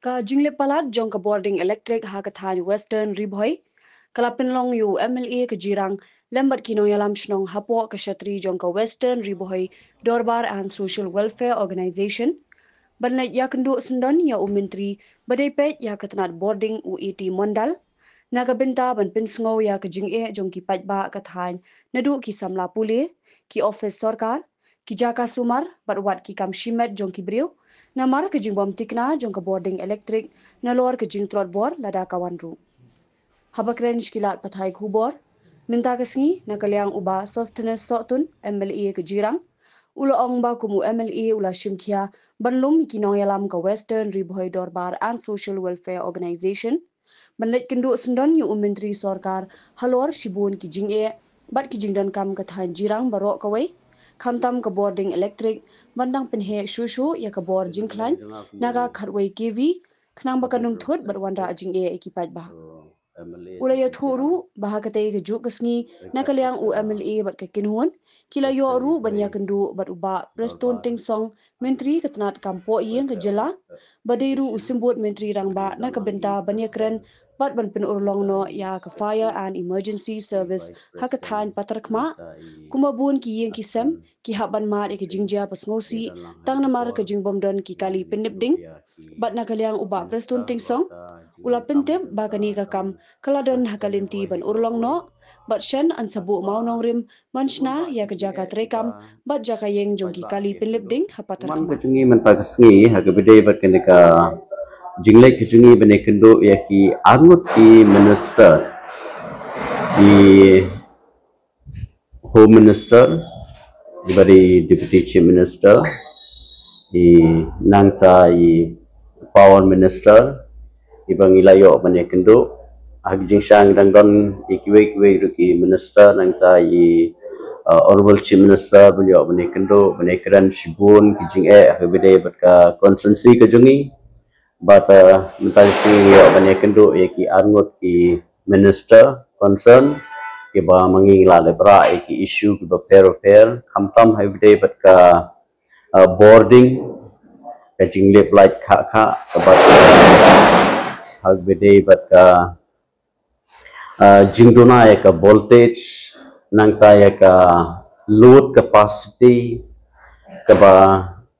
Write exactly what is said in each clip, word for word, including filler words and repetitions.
Ka jinglip palat jong ka bording elektrik ha ka thaiñ Western Ri Bhoi ka la pynlong ïa u M L A ka Jirang lem bad ki nongïalam shnong hapoh ka shatri jong ka Western Ri Bhoi Dorbar and Social Welfare Organization ban leit ïakynduh syndon ïa u Myntri ba dei peit ïa ka tnat bording, u A T Mondal, na ka bynta ban pynsngew ïa ka jingeh jong ki paidbah ka thaiñ, naduh ki samla pule, ki ophis sorkar, ki jaka sumar bad wat ki kam shimet jong ki briew namar ka jingbym tikna jong ka bording elektrik nalor ka jingtlot bor lada ka wan ruh. Haba kren sha ki lad pathai khubor, mynta ka sngi, na ka liang u Bah Sosthenes Sohtun, M L A ka Jirang, u la ong ba kum u M L A u la shim khia ban lum ïa ki nongïalam ka Western Ri Bhoi Dorbar and Social Welfare Organization ban leit kynduh syndon ïa u Myntri Sorkar halor shibun ki jingeh bad ki jingdonkam ka thaiñ Jirang baroh kawei, khamtam ka bording elektrik ban dang pynheh shuh shuh ïa ka bor jingkhlaiñ na ka khatwei K V, khnang ba kan ym thut bad wanrah jingeh ïa ki paidbah. U la ïathuh ruh ba ha katei ka juh ka sngi, na ka liang u M L A bad ka kynhun, ki la ïoh ruh ban ïakynduh bad u Bah Prestone Tynsong, Myntri ka tnat kam pohïing ka jylla, ba dei ruh u symbud Myntri Rangbah, na ka bynta ban ïakren bad ban pynurlong noh ïa ka Fire and Emergency Service ha ka thaiñ Patharkhmah. Kumba bun ki ïing ki sem ki hap ban mad ïa ka jingjia ba sngewsih tang namar ka jingbym don ki kali pynlip ding. Bad na ka liang u Bah Prestone Tynsong u la pyntip ba kane ka kam ka la don ha ka lynti ban urlong noh, bad shen yn sa buh mawnongrim ban shna ïa ka jaka treikam bad jaka ïeng jong ki kali pynlip ding ha Patharkhmah. Ka jong ngi mynta ka sngi ha kaba ïadei bad kane ka jingleit ka jong ngi ban ïakynduh ïa ki arngut ki minister, i Home Minister, i ba dei Deputy Chief Minister, i nangta i Power Minister, i ba ngi la ïoh ban ïakynduh. Ha ka jingshisha dang don i kiwei kiwei ruh ki minister, nangta i, uh, Honorable Chief Minister, ban ïoh ban ïakynduh, ban ïakren shibun ki jingeh ha kaba ïadei bad ka constituency ka jong ngi. Bad, uh, mynta ka sngi ngi ïoh ban ïakynduh ïa ki arngut ki minister concern, kiba ma ngi la leh bha ïa ki issue kiba pher bapher, khamtam ha kaba ïadei bad ka, uh, bording, ka jinglip light khah khah, kaba ha kaba ïadei bad ka, uh, jingduna ïa ka voltage, nangta ïa ka load capacity, kaba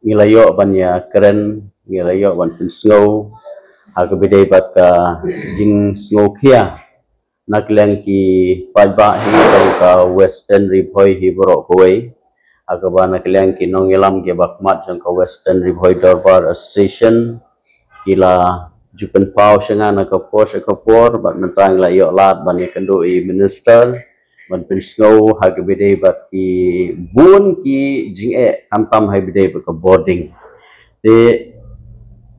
ngi la ïoh ban ïakren, ngi la ïoh ban pynsngew ha kaba ïadei bad ka jingsngew khia na ka liang ki paidbah hi jong ka Western Ri Bhoi hi baroh kawei. Ha kaba na ka liang ki nongïalam kiba khmat jong ka Western Ri Bhoi Dorbar Association ki la ju pynpaw sha nga na ka por sha ka por, bad mynta ngi la ïoh lad ban ïakynduh i minister ban pynsngew ha kaba ïadei bad ki bun ki jingeh, khamtam ha kaba ïadei bad ka bording. Te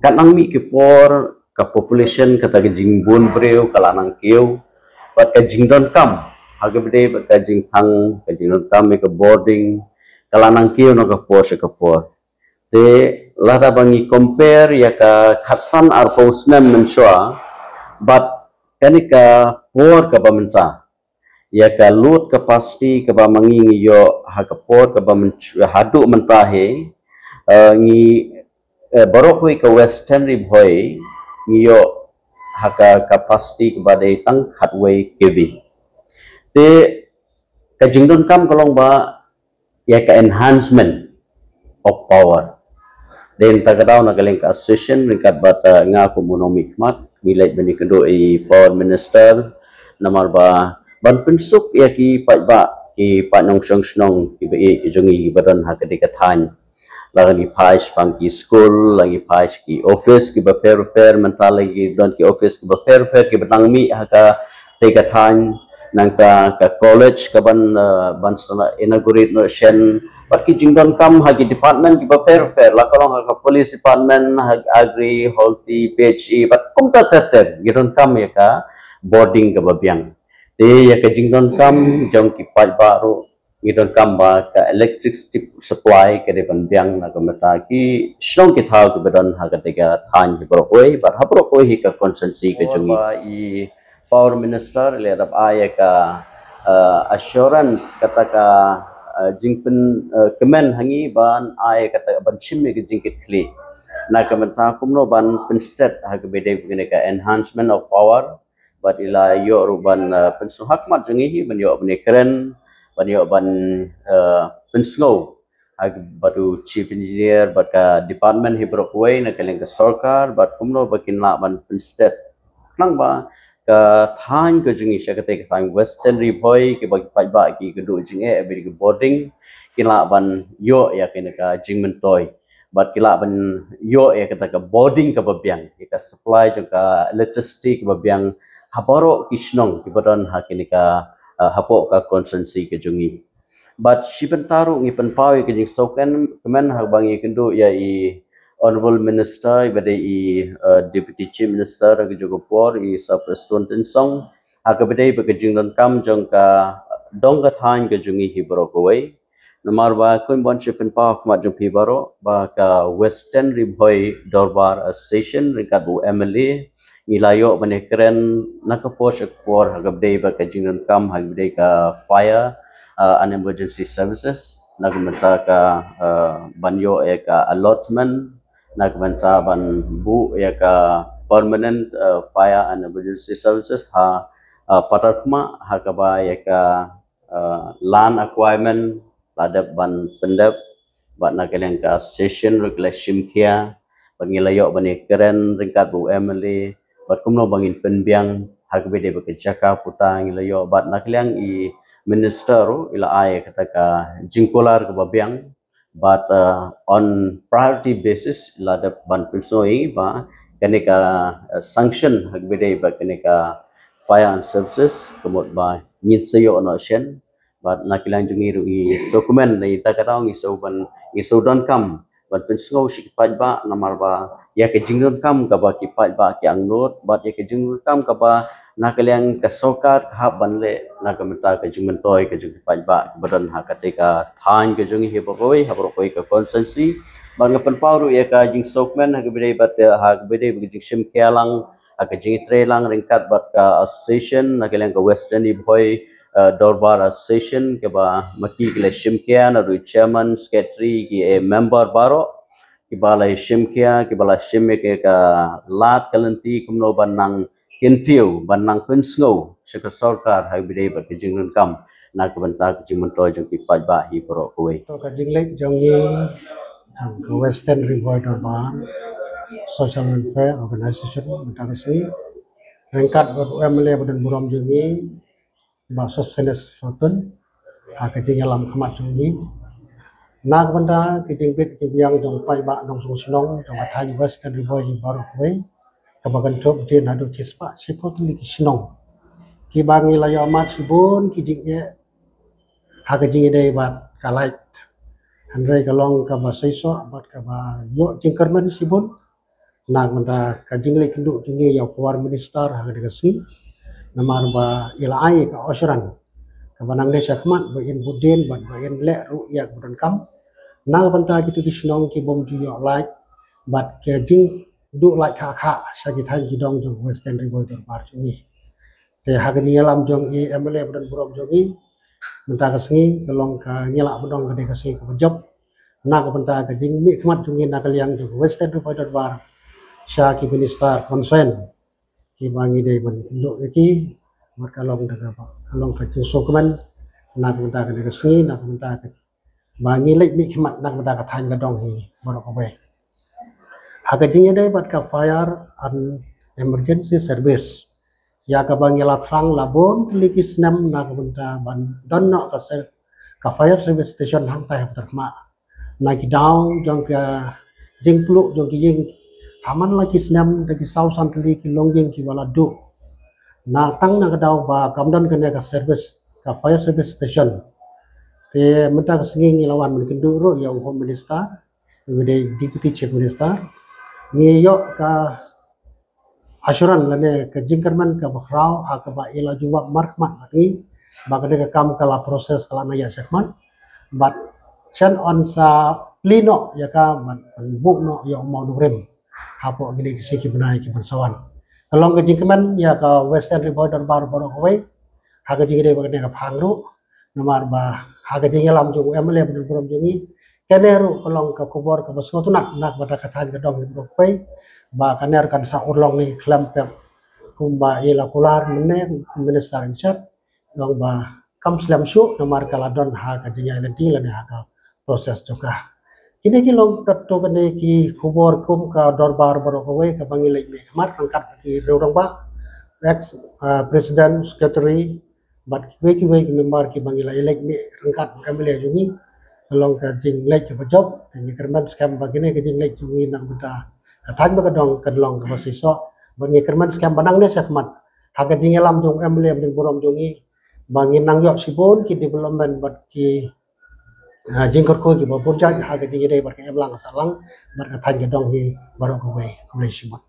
kat nang mih ki por, ka population, kata ka jingbun briew ka la nang kiew, bad ka jingdonkam ha kaba ïadei bad ka jingthang, ka jingdonkam ïa ka bording ka la nang kiew na ka por sha ka por. Te lada ba ngi compare ïa ka khatsan arphew snem mynshuwa bad kane ka por kaba mynta, ïa ka load capacity kaba ma ngi ngi ïoh ha ka por kaba mynsh-, haduh mynta hi, eh, ngi, eh, baroh kawei ka Western Ri Bhoi ngi ïoh ha ka capacity kaba dei tang khatwei K V. Te ka jingdonkam ka long ba ïa ka enhancement of power. Dei na kata ka daw na ka liang ka association ryngkat bad, eh, nga kum u nongmihkhmat, ngi leit ban ïakynduh i Power Minister namar ba ban pynsuk ïa ki paidbah, ki paid nongshong shnong kiba ïeit ki jong ngi kiba don ha katei ka thaiñ. La ngi phai shaphang ki skul, la ngi phai sha ki office kiba pher bapher, mynta la ngi don ki office kiba pher bapher kiba nang mih ha katei ka thaiñ, nangta ka college kaban, eh, ban sa inaugurate noh shen, bad ki jingdonkam ha ki department kiba pher bapher, la ka long ha ka police department, ha agri, horti, P H E, bad kumta ter ter, ki donkam ïa ka bording kaba biang. Te ïa ka jingdonkam jong ki paidbah ruh, ngi donkam ba ka electricity supply ka dei ban biang na ka bynta ki shnong ki thaw kiba don ha katei ka thaiñ hi baroh kawei, bad ha baroh kawei hi ka constituency ka jong ngi. Ba i Power Minister i la dep ai ïa ka, eh, assurance, kata ka, jingpyn kmen ha ngi ban ai kata ban shim ïa ka jingkitkhlieh na ka bynta kumno ban pynstet ha kaba ïadei bad kane ka enhancement of power, bad i la ïoh ruh ban pynsngew ha khmat jong ngi hi ban ïoh ban ïakren, ban ïoh ban pynsngew ha bad u chief engineer bad ka department hi baroh kawei na ka liang ka sorkar bad kumno ba kin lah ban pynstet khnang ba ka thaiñ ka jong ngi sha kata ka thaiñ Western Ri Bhoi kiba ki paidbah ki kynduh jingeh bad ki bording kin lah ban ïoh ïa kane ka jingmyntoi bad ki lah ban ïoh ïa kata ka bording kaba biang, ïa ka supply jong ka electricity kaba biang ha baroh ki shnong kiba don ha kane ka hapoh ka constituency ka jong ngi. Bad shi bynta ruh ngi pynpaw ïa ka jingsngewkmen ha kaba ngi kynduh ïa i Honorable Minister iba dei i Deputy Chief Minister ha ka jong ka por, i Sir Prestone Tynsong, ha kaba ïadei bad ka jingdonkam jong ka dong ka thaiñ ka jong ngi hi baroh kawei. Namar ba kumba ngi pynpaw ha khmat jong phi baroh ba ka Western Ri Bhoi Dorbar Association ryngkat bad u MLA ngi la ïoh ban ïakren na ka por sha ka por ha kaba ïadei bad ka jingdonkam ha kaba ïadei ka fire and emergency services, na ka bynta ka ban ïoh ïa ka allotment, na ka bynta ban buh ïa ka permanent fire and emergency services ha Patharkhmah, ha kaba ïa ka land acquirement la dep ban pyndep bad na ka liang ka association ruh ki la shim khia bad ngi la ïoh ban ïakren ryngkat bad u MLA bad kumno ba ngin pynbiang ha kaba ïadei bad ka jaka puta ngi la ïoh bad na ka liang i minister ruh i la ai kata ka jingkular kaba biang bad on priority basis la dep ban pynsngew ba kane ka sanction ha kaba ïadei bad kane ka fire and services ka mut ba ngin sa ïoh noh shen. Bad na ka liang jong ngi ruh ngi sngewkmen na ita ka daw ngi sngewban ngi sngewdonkam ban pynsngew sha ki paidbah namar ba ïa ka jingdonkam kaba ki paidbah ki angnud bad ïa ka jingdonkam kaba na ka liang ka sorkar ka hap ban leh na ka bynta ka jingmyntoi ka jong ki paidbah kiba don ha kata ka thaiñ ka jong ngi hi baroh kawei ha baroh kawei ka constituency. Bad nga pynpaw ruh ïa ka jingsngewkmen ha kaba ïadei bad ha kaba ïadei bad ka jingshim khia lang ha ka jingïatreilang ryngkat bad ka association na ka liang ka Western Ri Bhoi Dorbar Association kaba ma ki ki la shim khia na ruh chairman, secretary, ki member baroh kiba la shim khia kiba la shim ïa ka lad ka lynti kumno ban nang kyntiew ban nang pynsngew sha ka sorkar ha kaba ïadei bad ka jingdonkam na ka bynta ka jingmyntoi jong ki paidbah hi baroh kawei. To ka jingleit jong ngi ka Western Ri Bhoi Dorbar Social Welfare Organization mynta ka sngi ryngkat bad u MLA ba don burom jong ngi Bah Sosthenes Sohtun ha ka jingïalam khmat jong ngi na ka bynta ka jingbit jingbiang jong paidbah nongshong shnong jong ka thaiñ Western Ri Bhoi baroh kawei kaba kynthup dien haduh shispah shiphew tylli ki shnong kiba ngi la ïoh mad shibun ki jingeh ha ka jingïadei bad ka lait. Hynrei ka long kaba seisoh bad kaba ïoh jingkyrmen shibun na ka bynta ka jingleit kynduh jong ngi ïa u Power Minister ha kane ka sngi namar ba i la ai ka assurance kaba nang leit shakhmat ba in bud dien bad ba in leh ruh ïa ka ba donkam na ka bynta kito ki shnong ki bym ju ïoh lait bad ka jingduh lait kha kha sha ki thaiñ ki dong jong Western Ri Bhoi Dorbar jong ngi. Te ha ka jingïalam jong i MLA ba don burom jong ngi mynta ka sngi ka long ka ngi lah ban ong ka dei ka sngi kaba jop na ka bynta ka jingmih khmat jong ngi na ka liang jong Western Ri Bhoi Dorbar sha ki minister concern kiba ngi dei ban kynduh ïa ki. Bad ka long da ka long ka jingsngewkmen na ka bynta ka dei ka sngi na ka bynta ka ba ngi leit mih khmat na ka bynta ka thaiñ ka dong hi baroh kawei. Ha ka jingïadei bad ka fire and emergency service ïa kaba ngi la thrang la bun tylli ki snem na ka bynta ban don noh ka ser ka fire service station hangtai ha Patharkhmah. Na ki daw jong ka jingpluh jong ki ïing ha man la ki snem da ki saw san tylli ki longïing kiba la duh na tang na ka daw ba kam don kane ka service ka fire service station. Te mynta ka sngi ngi la wan ban kynduh ruh ïa u Home Minister, u dei Deputy Chief Minister. Ngi ïoh ka assurance lane ka jingkyrmen kaba khraw ha kaba i la jubab markhmat bad ngi ba ka dei ka kam ka la process ka la na ïa shakhmat bad shen on sa plie noh ïa ka bad buh noh ïa u maw nongrim hapoh kine ki sngi ki bnai ki ban sa wan. Ka long ka jingkmen ïa ka Western Ri Bhoi Dorbar baroh kawei ha ka jingïadei bad kane ka phang ruh namar ba ha ka jingïalam jong u M L A ba don burom jong ngi. Kane ruh ka long ka khubor kaba sngewtynnat na ka bynta ka thaiñ ka dong hi baroh kawei, ba kane ruh kan sa urlong hi khlem pep kumba i la kular mynne Minister in charge, long ba kam slem shuh namar ka la don ha ka jingïaid lynti lane ha ka process jong ka. Kine ki long katto katne ki khubor kum ka dorbar baroh kawei kaba ngi leit mih khmat ryngkat ki riew rangbah, ex, ah, president, secretary, bad kiwei kiwei ki member kiba ngi la ïaleit mih ryngkat bad M L A jong ngi. Ka long ka jingleit kaba jop, te ngi kyrmen skhem ba kine ka jingleit jong ngi na ka bynta ka thaiñ bad ka dong kan long kaba shisha. Bad ngi kyrmen skhem ba nangne shakhmat, ha ka jingïalam jong u M L A ba don burom jong ngi, ba ngin nang ïoh shibun ki development bad ki, ah, jingkyrkhu kiba bun jait ha ka jingïadei bad ka imlang ka sahlang bad ka thaiñ ka dong hi baroh kawei. Khublei shibun.